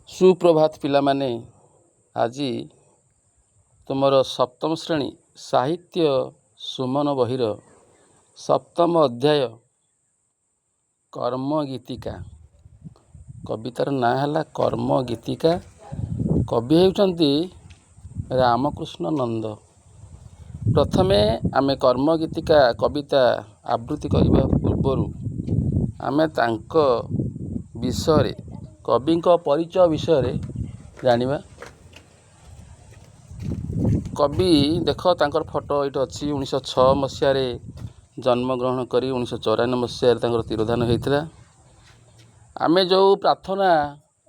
ସୁପ୍ରଭାତ ପିଲାମାନେ। ଆଜି ତୁମର ସପ୍ତମ ଶ୍ରେଣୀ ସାହିତ୍ୟ ସୁମନ ବହିର ସପ୍ତମ ଅଧ୍ୟାୟ କର୍ମ ଗୀତିକା। କବିତାର ନାଁ ହେଲା କର୍ମ ଗୀତିକା। କବି ହେଉଛନ୍ତି ରାମକୃଷ୍ଣ ନନ୍ଦ। ପ୍ରଥମେ ଆମେ କର୍ମ ଗୀତିକା କବିତା ଆବୃତ୍ତି କରିବା ପୂର୍ବରୁ ଆମେ ତାଙ୍କ ବିଷୟରେ, କବିଙ୍କ ପରିଚୟ ବିଷୟରେ ଜାଣିବା। କବି ଦେଖ, ତାଙ୍କର ଫଟୋ ଏଇଠି ଅଛି। 1906 ମସିହାରେ ଜନ୍ମଗ୍ରହଣ କରି 1994 ମସିହାରେ ତାଙ୍କର ତିରୋଧାନ ହେଇଥିଲା। ଆମେ ଯେଉଁ ପ୍ରାର୍ଥନା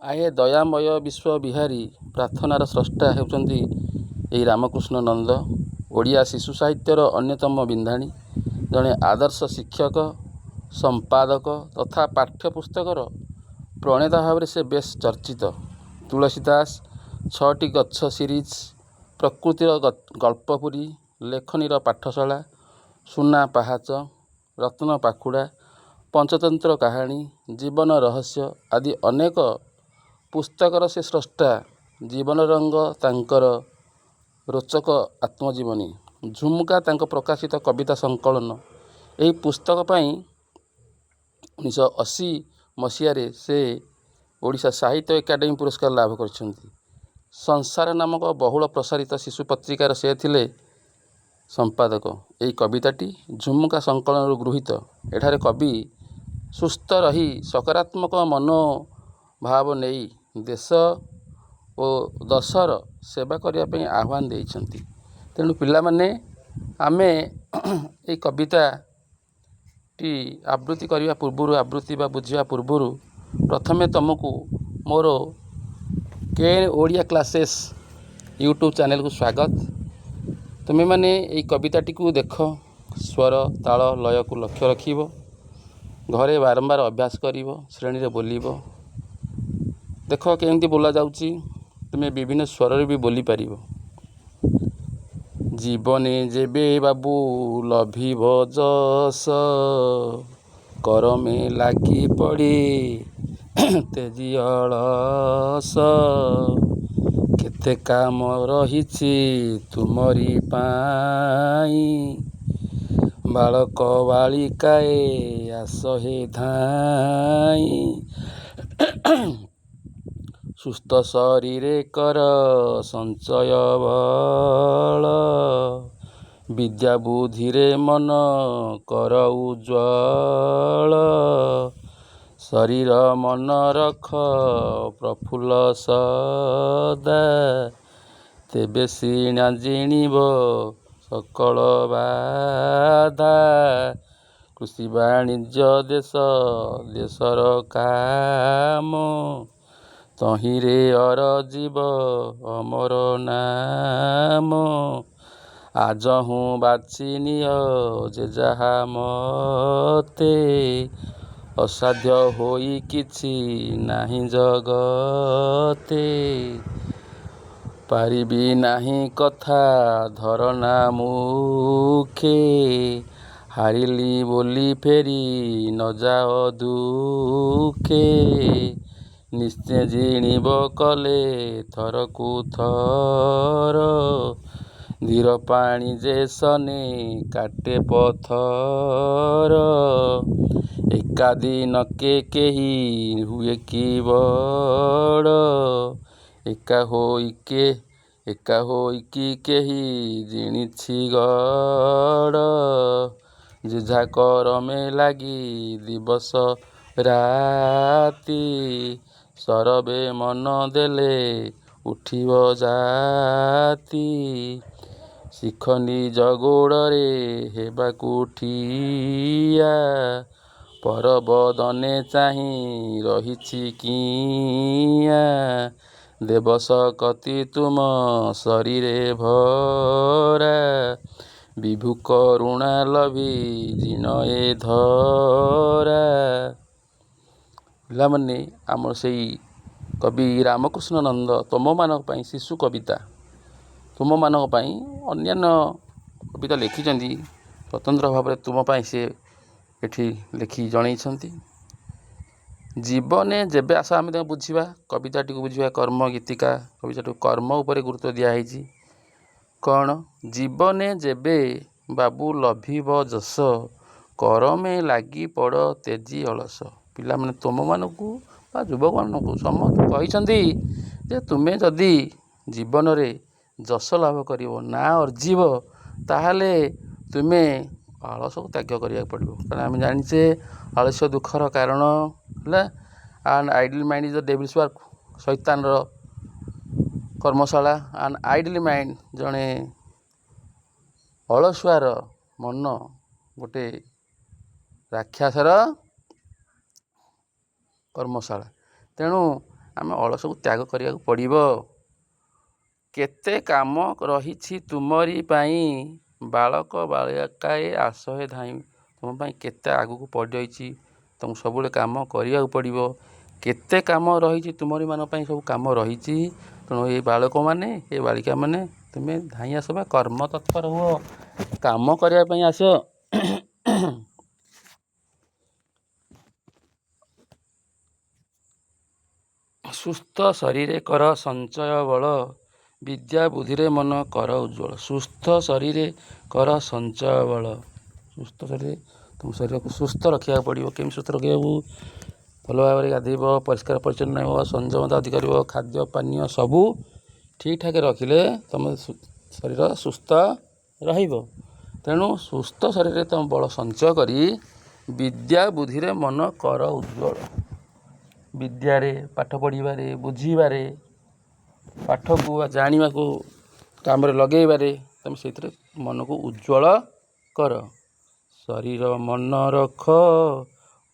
"ଆହେ ଦୟାମୟ ବିଶ୍ୱ ବିହାରୀ", ପ୍ରାର୍ଥନାର ସ୍ରଷ୍ଟା ହେଉଛନ୍ତି ଏହି ରାମକୃଷ୍ଣ ନନ୍ଦ। ଓଡ଼ିଆ ଶିଶୁ ସାହିତ୍ୟର ଅନ୍ୟତମ ବିନ୍ଧାଣୀ, ଜଣେ ଆଦର୍ଶ ଶିକ୍ଷକ, ସମ୍ପାଦକ ତଥା ପାଠ୍ୟପୁସ୍ତକର ପ୍ରଣେତା ଭାବରେ ସେ ବେଶ୍ ଚର୍ଚ୍ଚିତ। ତୁଳସୀ ଦାସ, ଛଅଟି ଗଛ ସିରିଜ୍, ପ୍ରକୃତିର ଗଳ୍ପପୁରୀ, ଲେଖନୀର ପାଠଶାଳା, ସୁନା ପାହାଚ, ରତ୍ନ ପାଖୁଡ଼ା, ପଞ୍ଚତନ୍ତ୍ର କାହାଣୀ, ଜୀବନ ରହସ୍ୟ ଆଦି ଅନେକ ପୁସ୍ତକର ସେ ସ୍ରଷ୍ଟା। ଜୀବନ ରଙ୍ଗ ତାଙ୍କର ରୋଚକ ଆତ୍ମଜୀବନୀ। ଝୁମୁକା ତାଙ୍କ ପ୍ରକାଶିତ କବିତା ସଂକଳନ। ଏହି ପୁସ୍ତକ ପାଇଁ 1980 ମସିହାରେ ସେ ଓଡ଼ିଶା ସାହିତ୍ୟ ଏକାଡେମୀ ପୁରସ୍କାର ଲାଭ କରିଛନ୍ତି। ସଂସାର ନାମକ ବହୁଳ ପ୍ରସାରିତ ଶିଶୁ ପତ୍ରିକାର ସେ ଥିଲେ ସମ୍ପାଦକ। ଏହି କବିତାଟି ଝୁମୁକା ସଂକଳନରୁ ଗୃହୀତ। ଏଠାରେ କବି ସୁସ୍ଥ ରହି ସକାରାତ୍ମକ ମନୋଭାବ ନେଇ ଦେଶ ଓ ଦଶର ସେବା କରିବା ପାଇଁ ଆହ୍ୱାନ ଦେଇଛନ୍ତି। ତେଣୁ ପିଲାମାନେ, ଆମେ ଏଇ କବିତାଟି ଆବୃତ୍ତି କରିବା ପୂର୍ବରୁ, ଆବୃତ୍ତି ବା ବୁଝିବା ପୂର୍ବରୁ ପ୍ରଥମେ ତୁମକୁ ମୋର କେ ଓଡ଼ିଆ କ୍ଲାସେସ୍ ୟୁଟ୍ୟୁବ୍ ଚ୍ୟାନେଲକୁ ସ୍ୱାଗତ। ତୁମେମାନେ ଏଇ କବିତାଟିକୁ ଦେଖ, ସ୍ୱର, ତାଳ, ଲୟକୁ ଲକ୍ଷ୍ୟ ରଖିବ, ଘରେ ବାରମ୍ବାର ଅଭ୍ୟାସ କରିବ, ଶ୍ରେଣୀରେ ବୋଲିବ। ଦେଖ କେମିତି ବୋଲା ଯାଉଛି। ତୁମେ ବିଭିନ୍ନ ସ୍ୱରରେ ବି ବୋଲିପାରିବ। ଜୀବନେ ଯେବେ ବାବୁ ଲଭିବ ଯଶ, କରମେ ଲାଗି ପଡ଼ି ତେଜି ଅଳସ। କେତେ କାମ ରହିଛି ତୁମରି ପାଇଁ, ବାଳକ ବାଳିକାଏ ଆସ ହେ ଧାଇଁ। ସୁସ୍ଥ ଶରୀରେ କର ସଞ୍ଚୟ ବଳ, ବିଦ୍ୟା ବୁଦ୍ଧିରେ ମନ କର ଉଜ୍ଜ୍ୱଳ। ଶରୀର ମନ ରଖ ପ୍ରଫୁଲ୍ଲ ସଦା, ତେବେ ସିନା ଜିଣିବ ସକଳ ବାଧା। କୃଷି ବାଣିଜ୍ୟ ଦେଶ ଦେଶର କାମ, ତହିଁରେ ଅରଜିବ ଅମର ନାମ। ଆଜହୁଁ ବାଛି ନିଅ ଯେ ଯାହା ମତେ, ଅସାଧ୍ୟ ହୋଇ କିଛି ନାହିଁ ଜଗତେ। ପାରିବି ନାହିଁ କଥା ଧରନା ମୁଖେ, ହାରିଲି ବୋଲି ଫେରି ନ ଯାଅ ଦୁଃଖେ। ନିଶ୍ଚେ ଜିଣିବ କଲେ ଥରକୁ ଥର, ଧୀର ପାଣି ଯେ ସନେ କାଟେ ପଥର। ଏକା ଦିନକେ କେହି ହୁଏ କି ବଡ଼, ଏକା ହୋଇକି କେହି ଜିଣିଛି ଗଡ଼। ଯେଝା କରମେ ଲାଗି ଦିବସ ରାତି, ସରବେ ମନ ଦେଲେ ଉଠିବ ଜାତି। ଶିଖ ନିଜ ଗୋଡ଼ରେ ହେବାକୁ ଠିଆ, ପର ବଦନେ ଚାହିଁ ରହିଛି କିଆଁ। ଦେବ ଶକତି ତୁମ ଶରୀରେ ଭରା, ବିଭୁ କରୁଣା ଲଭି ଜିଣ ଏ ଧରା। ପିଲାମାନେ, ଆମର ସେଇ କବି ରାମକୃଷ୍ଣ ନନ୍ଦ ତୁମମାନଙ୍କ ପାଇଁ ଶିଶୁ କବିତା, ତୁମମାନଙ୍କ ପାଇଁ ଅନ୍ୟାନ୍ୟ କବିତା ଲେଖିଛନ୍ତି। ସ୍ୱତନ୍ତ୍ର ଭାବରେ ତୁମ ପାଇଁ ସେ ଏଠି ଲେଖି ଜଣେଇଛନ୍ତି। ଜୀବନେ ଯେବେ ଆସ, ଆମେ ତାକୁ ବୁଝିବା, କବିତାଟିକୁ ବୁଝିବା। କର୍ମ ଗୀତିକା କବିତାଟିକୁ କର୍ମ ଉପରେ ଗୁରୁତ୍ୱ ଦିଆହେଇଛି। କ'ଣ? ଜୀବନେ ଯେବେ ବାବୁ ଲଭିବ ଯଶ, କରମେ ଲାଗି ପଡ଼ ତେଜି ଅଳସ। ପିଲାମାନେ, ତୁମମାନଙ୍କୁ ବା ଯୁବକମାନଙ୍କୁ ସମସ୍ତେ କହିଛନ୍ତି ଯେ ତୁମେ ଯଦି ଜୀବନରେ ଯଶ ଲାଭ କରିବ, ନାଁ ଅର୍ଜିବ, ତାହେଲେ ତୁମେ ଆଳସକୁ ତ୍ୟାଗ କରିବାକୁ ପଡ଼ିବ। କାରଣ ଆମେ ଜାଣିଛେ ଆଳସ୍ୟ ଦୁଃଖର କାରଣ ହେଲା। An idle mind is the devil's work, ଶୈତାନର କର୍ମଶାଳା। ଆନ୍ ଆଇଡଲ୍ ମାଇଣ୍ଡ, ଜଣେ ଅଳସୁଆର ମନ ଗୋଟେ ରାକ୍ଷସର କର୍ମଶାଳା। ତେଣୁ ଆମେ ଅଳସକୁ ତ୍ୟାଗ କରିବାକୁ ପଡ଼ିବ। କେତେ କାମ ରହିଛି ତୁମରି ପାଇଁ, ବାଳକ ବାଳିକାଏ ଆସ ହେ ଧାଇଁ। ତୁମ ପାଇଁ କେତେ ଆଗକୁ ପଡ଼ିରହିଛି, ତୁମକୁ ସବୁବେଳେ କାମ କରିବାକୁ ପଡ଼ିବ। କେତେ କାମ ରହିଛି ତୁମରି ମାନଙ୍କ ପାଇଁ, ସବୁ କାମ ରହିଛି। ତେଣୁ ଏ ବାଳକମାନେ, ଏ ବାଳିକାମାନେ, ତୁମେ ଧାଇଁ ଆସ ବା କର୍ମ ତତ୍ପର ହୁଅ, କାମ କରିବା ପାଇଁ ଆସ। ସୁସ୍ଥ ଶରୀରେ କର ସଞ୍ଚୟ ବଳ, ବିଦ୍ୟା ବୁଦ୍ଧିରେ ମନ କର ଉଜ୍ଜଳ। ସୁସ୍ଥ ଶରୀରେ କର ସଞ୍ଚୟ ବଳ। ସୁସ୍ଥ ଶରୀରେ, ତୁମ ଶରୀରକୁ ସୁସ୍ଥ ରଖିବାକୁ ପଡ଼ିବ। କେମିତି ସୁସ୍ଥ ରଖିବାକୁ? ଭଲ ଭାବରେ ଗାଧୋଇବ, ପରିଷ୍କାର ପରିଚ୍ଛନ୍ନ ରହିବ, ସଂଯମତା ଅଧିକ କରିବ, ଖାଦ୍ୟ ପାନୀୟ ସବୁ ଠିକ୍ଠାକ୍ ରଖିଲେ ତୁମ ଶରୀର ସୁସ୍ଥ ରହିବ। ତେଣୁ ସୁସ୍ଥ ଶରୀରରେ ତୁମ ବଳ ସଞ୍ଚୟ କରି ବିଦ୍ୟା ବୁଦ୍ଧିରେ ମନ କର ଉଜ୍ଜଳ। ବିଦ୍ୟାରେ, ପାଠ ପଢ଼ିବାରେ, ବୁଝିବାରେ, ପାଠକୁ ବା ଜାଣିବାକୁ କାମରେ ଲଗେଇବାରେ ତୁମେ ସେଇଥିରେ ମନକୁ ଉଜ୍ଜଳ କର। ଶରୀର ମନ ରଖ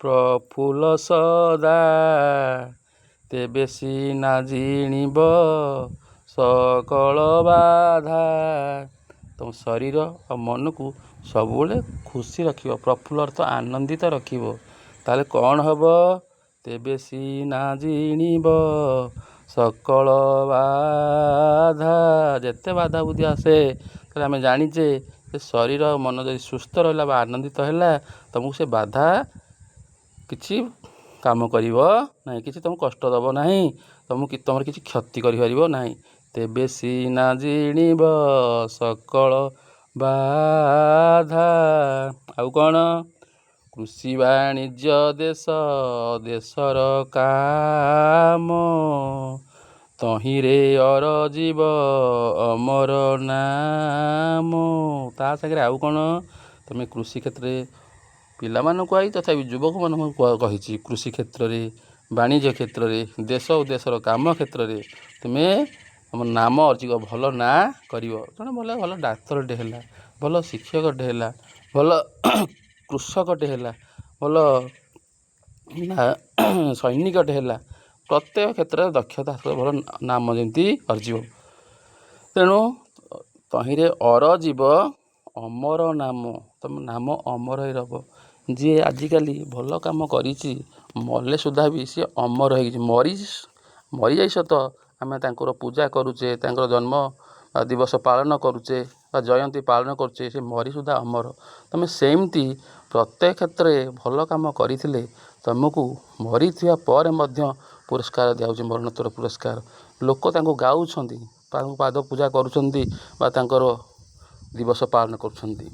ପ୍ରଫୁଲ୍ଲ ସଦା, ତେବେ ସିନା ଜିଣିବ ସକଳ ବାଧା। ତୁମ ଶରୀର ଆଉ ମନକୁ ସବୁବେଳେ ଖୁସି ରଖିବ, ପ୍ରଫୁଲ୍ଲ ଅର୍ଥ ଆନନ୍ଦିତ ରଖିବ, ତାହେଲେ କ'ଣ ହେବ? ତେବେ ସିନା ଜିଣିବ ସକଳ ବାଧା। ଯେତେ ବାଧା ବୁଦ୍ଧି ଆସେ, ତାହେଲେ ଆମେ ଜାଣିଛେ ଯେ ଶରୀର ଆଉ ମନ ଯଦି ସୁସ୍ଥ ରହିଲା ବା ଆନନ୍ଦିତ ହେଲା, ତୁମକୁ ସେ ବାଧା କିଛି କାମ କରିବ ନାହିଁ, କିଛି ତୁମକୁ କଷ୍ଟ ଦେବ ନାହିଁ, ତୁମକୁ ତୁମର କିଛି କ୍ଷତି କରିପାରିବ ନାହିଁ। ତେବେ ସିନା ଜିଣିବ ସକଳ ବାଧା। ଆଉ କ'ଣ? କୃଷି ବାଣିଜ୍ୟ ଦେଶ ଦେଶର କାମ, ତହିଁରେ ଅରଜିବ ଅମର ନାମ। ତା ସାଙ୍ଗରେ ଆଉ କ'ଣ? ତୁମେ କୃଷି କ୍ଷେତ୍ରରେ ପିଲାମାନଙ୍କୁ I ତଥାପି ଯୁବକମାନଙ୍କୁ କହିଛି, କୃଷି କ୍ଷେତ୍ରରେ, ବାଣିଜ୍ୟ କ୍ଷେତ୍ରରେ, ଦେଶ ଓ ଦେଶର କାମ କ୍ଷେତ୍ରରେ ତୁମେ ତମ ନାମ ଅର୍ଜିବ, ଭଲ ନାଁ କରିବ। ଜଣେ ଭଲ ଭଲ ଡାକ୍ତରଟେ ହେଲା, ଭଲ ଶିକ୍ଷକଟେ ହେଲା, ଭଲ କୃଷକଟେ ହେଲା, ଭଲ ସୈନିକଟେ ହେଲା, ପ୍ରତ୍ୟେକ କ୍ଷେତ୍ରରେ ଦକ୍ଷତା, ଭଲ ନାମ ଯେମିତି ଅର୍ଜିବ। ତେଣୁ ତହିଁରେ ଅରଜିବ ଅମର ନାମ, ତମ ନାମ ଅମର ହେଇ ରହିବ। ଯିଏ ଆଜିକାଲି ଭଲ କାମ କରିଛି, ମଲେ ସୁଦ୍ଧା ବି ସିଏ ଅମର ହେଇଛି। ମରିଯାଇ ସତ, ଆମେ ତାଙ୍କର ପୂଜା କରୁଛେ, ତାଙ୍କର ଜନ୍ମ ଦିବସ ପାଳନ କରୁଛେ ବା ଜୟନ୍ତୀ ପାଳନ କରୁଛେ, ସେ ମରି ସୁଦ୍ଧା ଅମର। ତୁମେ ସେମିତି ପ୍ରତ୍ୟେକ କ୍ଷେତ୍ରରେ ଭଲ କାମ କରିଥିଲେ ତୁମକୁ ମରିଥିବା ପରେ ମଧ୍ୟ ପୁରସ୍କାର ଦିଆହେଉଛି, ମରଣୋତ୍ତର ପୁରସ୍କାର। ଲୋକ ତାଙ୍କୁ ଗାଉଛନ୍ତି, ତାଙ୍କୁ ପାଦ ପୂଜା କରୁଛନ୍ତି ବା ତାଙ୍କର ଦିବସ ପାଳନ କରୁଛନ୍ତି।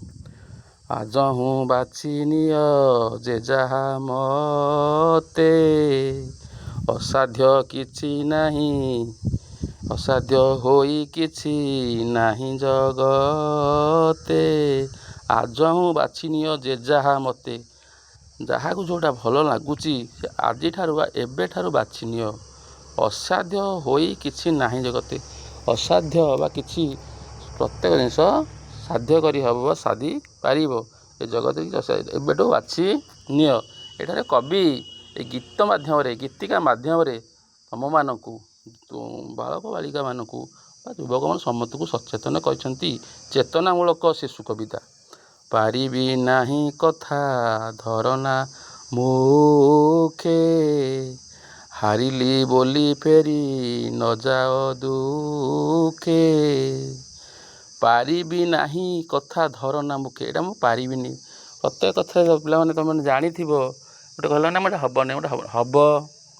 ଆଜହୁଁ ବାଛି ନିଅ ଯେ ଯାହା ମତେ, ଅସାଧ୍ୟ କିଛି ନାହିଁ, ଅସାଧ୍ୟ ହୋଇ କିଛି ନାହିଁ ଜଗତେ। ଆଜହୁଁ ବାଛି ନିଅ ଯେ ଯାହା ମତେ, ଯାହାକୁ ଯେଉଁଟା ଭଲ ଲାଗୁଛି ସେ ଆଜିଠାରୁ ବା ଏବେଠାରୁ ବାଛି ନିଅ। ଅସାଧ୍ୟ ହୋଇ କିଛି ନାହିଁ ଜଗତେ, ଅସାଧ୍ୟ ବା କିଛି ପ୍ରତ୍ୟେକ ଜିନିଷ ସାଧ୍ୟ କରି ହେବ ବା ସାଧି ପାରିବ ଏ ଜଗତରେ କିଛି, ଏବେଠୁ ବାଛି ନିଅ। ଏଠାରେ କବି ଏ ଗୀତ ମାଧ୍ୟମରେ, ଗୀତିକା ମାଧ୍ୟମରେ ତୁମମାନଙ୍କୁ, ବାଳକ ବାଳିକାମାନଙ୍କୁ ବା ଯୁବକମାନେ ସମସ୍ତଙ୍କୁ ସଚେତନ କରିଛନ୍ତି। ଚେତନାମୂଳକ ଶିଶୁ କବିତା। ପାରିବି ନାହିଁ କଥା ଧରନା ମୁଖେ, ହାରିଲି ବୋଲି ଫେରି ନ ଯାଅ ଦୁଃଖେ। ପାରିବି ନାହିଁ କଥା ଧରନା ମୁଖେ, ଏଇଟା ମୁଁ ପାରିବିନି। ପ୍ରତ୍ୟେକ କଥାରେ ପିଲାମାନେ, ତୁମେମାନେ ଜାଣିଥିବ ଗୋଟେ କହିଲ ନା ଏଇଟା ହେବନି, ଗୋଟେ ହେବ,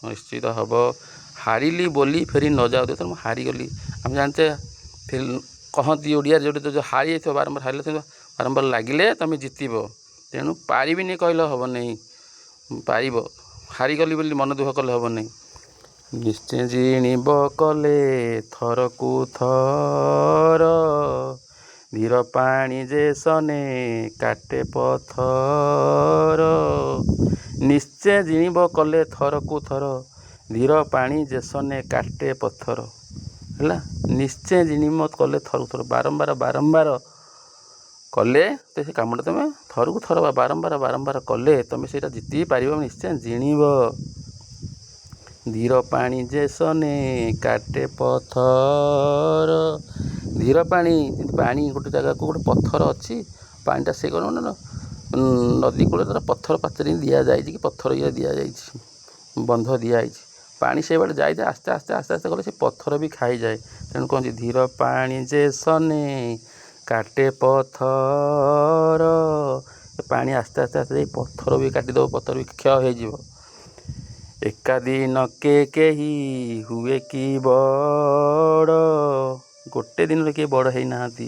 ନିଶ୍ଚିତ ହେବ। ହାରିଲି ବୋଲି ଫେରି ନ ଯାଉ। ଯେତେବେଳେ ମୁଁ ହାରିଗଲି, ଆମେ ଜାଣିଛେ, ଫେରି କହନ୍ତି ଓଡ଼ିଆରେ, ଯେଉଁଟା ଯେଉଁ ହାରି ଯାଇଥିବ, ବାରମ୍ବାର ହାରିଲେ, ବାରମ୍ବାର ଲାଗିଲେ ତୁମେ ଜିତିବ। ତେଣୁ ପାରିବିନି କହିଲେ ହେବ ନାହିଁ, ପାରିବ। ହାରିଗଲି ବୋଲି ମନ ଦୁଃଖ କଲେ ହେବ ନାହିଁ। ନିଶ୍ଚୟ ଜିଣିବ କଲେ ଥରକୁ ଥର, ଧୀର ପାଣି ଯେ ସନେ କାଟେ ପଥର। ନିଶ୍ଚୟ ଜିଣିବ କଲେ ଥରକୁ ଥର, ଧୀର ପାଣି ଯେସନେ କାଟେ ପଥର। ହେଲା, ନିଶ୍ଚୟ ଜିଣିବ କଲେ ଥରକୁ ଥର, ବାରମ୍ବାର ବାରମ୍ବାର କଲେ ତ ସେ କାମଟା ତୁମେ ଥରକୁ ଥର ବା ବାରମ୍ବାର ବାରମ୍ବାର କଲେ ତୁମେ ସେଇଟା ଜିତି ପାରିବ, ନିଶ୍ଚୟ ଜିଣିବ। ଧୀର ପାଣି ଯେସନେ କାଟେ ପଥର। ଧୀର ପାଣି, ପାଣି ଗୋଟେ ଜାଗାକୁ, ଗୋଟେ ପଥର ଅଛି, ପାଣିଟା ସେ କ'ଣ ନଦୀ କୂଳରେ ତାର ପଥର ପାଚେରୀ ଦିଆଯାଇଛି କି ପଥର ଇଏ ଦିଆଯାଇଛି, ବନ୍ଧ ଦିଆଯାଇଛି। ପାଣି ସେଇବାଟେ ଯାଇଥାଏ, ଆସ୍ତେ ଆସ୍ତେ ଆସ୍ତେ ଆସ୍ତେ ଗଲେ ସେ ପଥର ବି ଖାଇଯାଏ। ତେଣୁ କହନ୍ତି ଧୀର ପାଣି ଯେସନେ କାଟେ ପଥର। ପାଣି ଆସ୍ତେ ଆସ୍ତେ ଆସ୍ତେ ଯାଇ ପଥର ବି କାଟିଦେବ, ପଥର ବି କ୍ଷୟ ହେଇଯିବ। ଏକା ଦିନକେ କେହି ହୁଏ କି ବଡ଼? ଗୋଟେ ଦିନରେ କିଏ ବଡ଼ ହେଇନାହାନ୍ତି।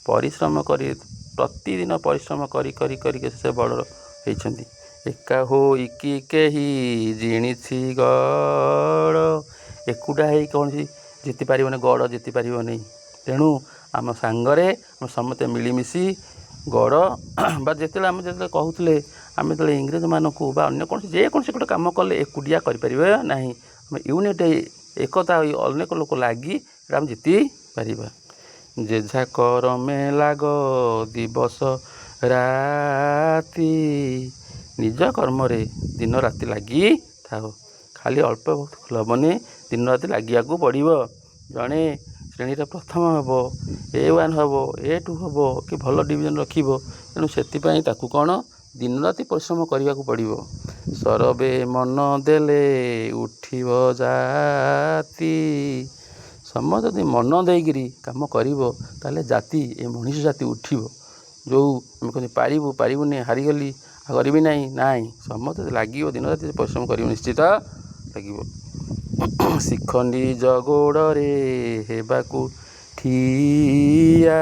ପରିଶ୍ରମ କରି, ପ୍ରତିଦିନ ପରିଶ୍ରମ କରି କରି କରିକି ସେ ବଡ଼ ହେଇଛନ୍ତି। ଏକା ହୋଇକି କେହି ଜିଣିଛି ଗଡ଼? ଏକୁଟା ହେଇ କୌଣସି ଜିତି ପାରିବନି, ଗଡ଼ ଜିତି ପାରିବନି। ତେଣୁ ଆମ ସାଙ୍ଗରେ ଆମେ ସମସ୍ତେ ମିଳିମିଶି ଗଡ଼ ବା ଯେତେବେଳେ ଆମେ ଯେତେବେଳେ କହୁଥିଲେ, ଆମେ ଯେତେବେଳେ ଇଂରେଜମାନଙ୍କୁ ବା ଅନ୍ୟ କୌଣସି ଯେକୌଣସି ଗୋଟେ କାମ କଲେ ଏକୁଟିଆ କରିପାରିବେ ନାହିଁ। ଆମେ ୟୁନିଟ୍, ଏକତା ହୋଇ, ଅନେକ ଲୋକ ଲାଗି ଏଇଟା ଆମେ ଜିତି ପାରିବା। ଯେଝା କରମେ ଲାଗ ଦିବସ ରାତି। ନିଜ କର୍ମରେ ଦିନ ରାତି ଲାଗିଥାଅ। ଖାଲି ଅଳ୍ପ ବହୁତ ହେବନି, ଦିନ ରାତି ଲାଗିବାକୁ ପଡ଼ିବ। ଜଣେ ଶ୍ରେଣୀର ପ୍ରଥମ ହେବ, ଏ1 ହେବ, ଏ2 ହେବ କି ଭଲ ଡିଭିଜନ୍ ରଖିବ, ତେଣୁ ସେଥିପାଇଁ ତାକୁ କ'ଣ ଦିନ ରାତି ପରିଶ୍ରମ କରିବାକୁ ପଡ଼ିବ। ସରବେ ମନ ଦେଲେ ଉଠିବ ଜାତି। ସମସ୍ତେ ଯଦି ମନ ଦେଇକିରି କାମ କରିବ, ତାହେଲେ ଜାତି, ଏ ମଣିଷ ଜାତି ଉଠିବ। ଯେଉଁ ଆମେ କହନ୍ତି ପାରିବୁ, ପାରିବୁନି, ହାରିଗଲି, ଆଉ କରିବି ନାହିଁ, ନାଇଁ, ସମସ୍ତେ ଲାଗିବ, ଦିନ ରାତି ପରିଶ୍ରମ କରିବ, ନିଶ୍ଚିତ ଲାଗିବ। ଶିଖ ନିଜ ଗୋଡ଼ରେ ହେବାକୁ ଠିଆ,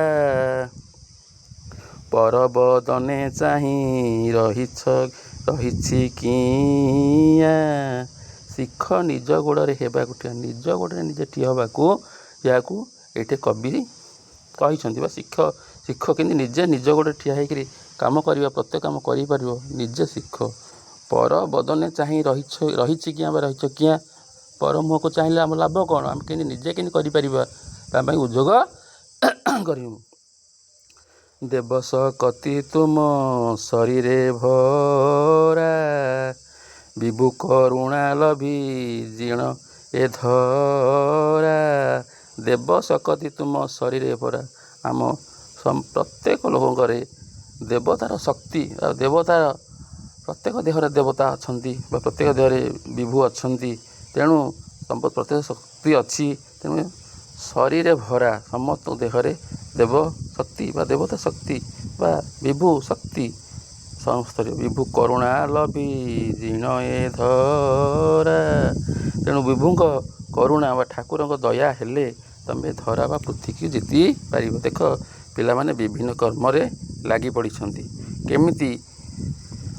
ପରବଦନେ ଚାହିଁ ରହିଛ ରହିଛି କିଆଁ। ଶିଖ ନିଜ ଗୋଡ଼ରେ ହେବାକୁ ଠିଆ। ନିଜ ଗୋଡ଼ରେ ନିଜେ ଠିଆ ହେବାକୁ, ଏହାକୁ ଏଇଠି କବି କହିଛନ୍ତି ବା ଶିଖ, ଶିଖ କେମିତି ନିଜେ ନିଜ ଗୋଡ଼ରେ ଠିଆ ହେଇକିରି କାମ କରିବା, ପ୍ରତ୍ୟେକ କାମ କରିପାରିବ, ନିଜେ ଶିଖ। ପର ବଦନେ ଚାହିଁ ରହିଛ ରହିଛି କିଆଁ ବା ରହିଛ କିଆଁ? ପର ମୁହଁକୁ ଚାହିଁଲେ ଆମ ଲାଭ କ'ଣ? ଆମେ କେମିତି ନିଜେ କେମିତି କରିପାରିବା, ତା ପାଇଁ ଉଦ୍ୟୋଗ କରିବୁ। ଦେବ ଶକତି ତୁମ ଶରୀରେ ଭରା, ବିଭୁ କରୁଣା ଲଭି ଜିଣ ଏ ଧରା। ଦେବ ଶକତି ତୁମ ଶରୀରେ ଭରା। ଆମ ପ୍ରତ୍ୟେକ ଲୋକଙ୍କରେ ଦେବତାର ଶକ୍ତି ଆଉ ଦେବତାର ପ୍ରତ୍ୟେକ ଦେହରେ ଦେବତା ଅଛନ୍ତି ବା ପ୍ରତ୍ୟେକ ଦେହରେ ବିଭୁ ଅଛନ୍ତି। ତେଣୁ ପ୍ରତ୍ୟେକ ଶକ୍ତି ଅଛି। ତେଣୁ ଶରୀରେ ଭରା, ସମସ୍ତ ଦେହରେ ଦେବ ଶକ୍ତି ବା ଦେବତା ଶକ୍ତି ବା ବିଭୁ ଶକ୍ତି ସମସ୍ତରେ। ବିଭୁ କରୁଣା ଲଭି ଜିଣ ଏ ଧରା। ତେଣୁ ବିଭୁଙ୍କ କରୁଣା ବା ଠାକୁରଙ୍କ ଦୟା ହେଲେ ତମେ ଧରା ବା ପୃଥିବୀକୁ ଜିତି ପାରିବ। ଦେଖ, ପିଲାମାନେ ବିଭିନ୍ନ କର୍ମରେ ଲାଗି ପଡ଼ିଛନ୍ତି। କେମିତି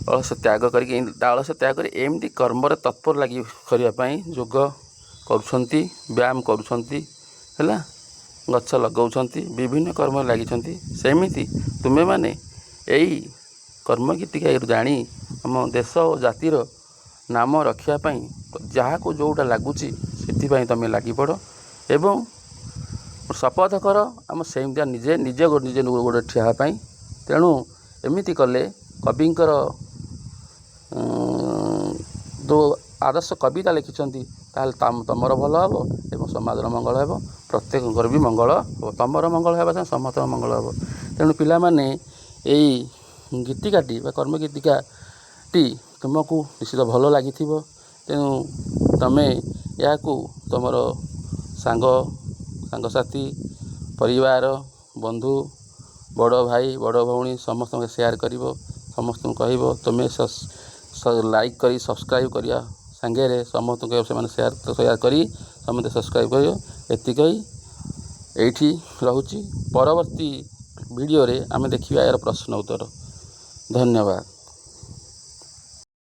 ଅଳସ ତ୍ୟାଗ କରିକି, ଅଳସ ତ୍ୟାଗ କରି ଏମିତି କର୍ମରେ ତତ୍ପର ଲାଗି କରିବା ପାଇଁ ଯୋଗ କରୁଛନ୍ତି, ବ୍ୟାୟାମ କରୁଛନ୍ତି, ହେଲା, ଗଛ ଲଗାଉଛନ୍ତି, ବିଭିନ୍ନ କର୍ମରେ ଲାଗିଛନ୍ତି। ସେମିତି ତୁମେମାନେ ଏଇ କର୍ମ ଗୀତିକାରୁ ଜାଣି ଆମ ଦେଶ ଓ ଜାତିର ନାମ ରଖିବା ପାଇଁ ଯାହାକୁ ଯେଉଁଟା ଲାଗୁଛି, ସେଥିପାଇଁ ତୁମେ ଲାଗିପଡ଼ ଏବଂ ଶପଥ କର ଆମ ସେମିତିଆ ନିଜେ ନିଜେ ନିଜେ ଗୋଡ଼ରେ ଠିଆ ହେବା ପାଇଁ। ତେଣୁ ଏମିତି କଲେ କବିଙ୍କର ଯେଉଁ ଆଦର୍ଶ କବିତା ଲେଖିଛନ୍ତି, ତାହେଲେ ତମର ଭଲ ହେବ ଏବଂ ସମାଜର ମଙ୍ଗଳ ହେବ, ପ୍ରତ୍ୟେକଙ୍କର ବି ମଙ୍ଗଳ ହେବ। ତମର ମଙ୍ଗଳ ହେବା ସାଙ୍ଗେ ସମସ୍ତଙ୍କ ମଙ୍ଗଳ ହେବ। ତେଣୁ ପିଲାମାନେ, ଏଇ ଗୀତିକାଟି ବା କର୍ମ ଗୀତିକାଟି ତୁମକୁ ନିଶ୍ଚିତ ଭଲ ଲାଗିଥିବ। ତେଣୁ ତମେ ଏହାକୁ ତୁମର ସାଙ୍ଗ, ସାଙ୍ଗସାଥି, ପରିବାର, ବନ୍ଧୁ, ବଡ଼ ଭାଇ, ବଡ଼ ଭଉଣୀ ସମସ୍ତଙ୍କୁ ସେୟାର କରିବ। ସମସ୍ତଙ୍କୁ କହିବ ତୁମେ ଲାଇକ୍ କରି ସବସ୍କ୍ରାଇବ୍ କରିବା ସାଙ୍ଗରେ ସମସ୍ତଙ୍କୁ ସେମାନେ ସେୟାର ସେୟାର କରି ସମସ୍ତେ ସବସ୍କ୍ରାଇବ୍ କରିବ। ଏତିକି ଏଇଠି ରହୁଛି। ପରବର୍ତ୍ତୀ ଭିଡ଼ିଓରେ ଆମେ ଦେଖିବା ଏହାର ପ୍ରଶ୍ନ ଉତ୍ତର। ଧନ୍ୟବାଦ।